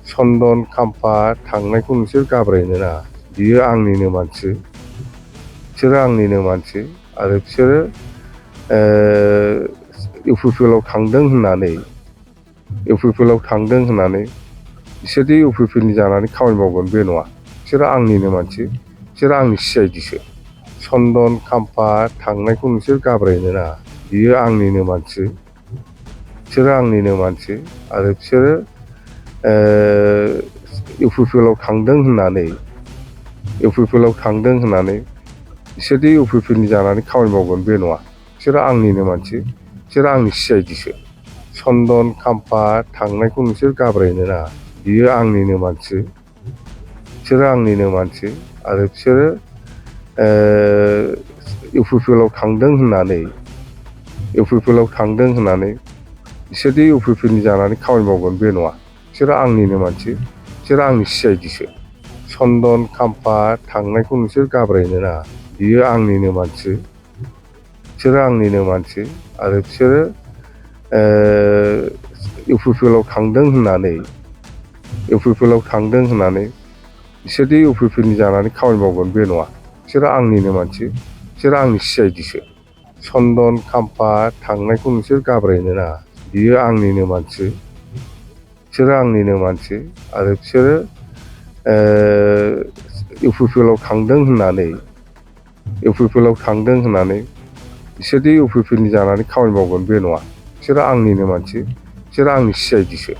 चन्दन खाम्फा थांनायखौ नोंसोर गाब्रायनो नाङा। बियो आंनिनो मानसि, बिसोरो आंनिनो मानसि आरो बिसोरो इउपिपिएलआव थांदों होननानै बिसोरदि इउपिपिएलनि जानानै खामानि मावगोन बे नङा। बिसोरो आंनिनो मानसि, बिसोरो आंनि सिआइडिसो। चन्दन खाम्फा थांनायखौ नोंसोर गाब्रायनो नाङा। बियो आंनिनो मानसि, बिसोरो आंनिनो मानसि आरो बिसोरो इउपिपिएलआव थांदों होननानै बिसोरदि इउपिपिएलनि जानानै खामानि मावगोन बे नङा। बिसोरो आंनिनो मानसि, बिसोरो आंनि सिआइडिसो। चन्दन खाम्फा थांनायखौ नोंसोर गाब्रायनो नाङा। बियो आंनिनो मानसि, बिसोरो आंनिनो मानसि आरो बिसोरो इउपिपिएलआव थांदों होननानै बिसोरदि इउपिपिएलनि जानानै खामानि मावगोन बे नङा। बिसोरो आंनिनो मानसि, बिसोरो आंनि सिआइडिसो। चन्दन खाम्फा थांनायखौ नोंसोर गाब्रायनो नाङा। बियो आंनिनो मानसि, बिसोरो आंनिनो मानसि आरो बिसोरो इउपिपिएलआव थांदों होननानै बिसोरदि इउपिपिएलनि जानानै खामानि मावगोन बे नङा। बिसोरो आंनिनो मानसि, बिसोरो आंनि सिआइडिसो। चन्दन खाम्फा थांनायखौ नोंसोर गाब्रायनो नाङा। बियो आंनिनो मानसि, बिसोरो आंनिनो मानसि आरो बिसोरो इउपिपिएलआव थांदों होननानै बिसोरदि इउपिपिएलनि जानानै खामानि मावगोन बे नङा। बिसोरो आंनिनो मानसि, बिसोरो आंनि सिआइडिसो।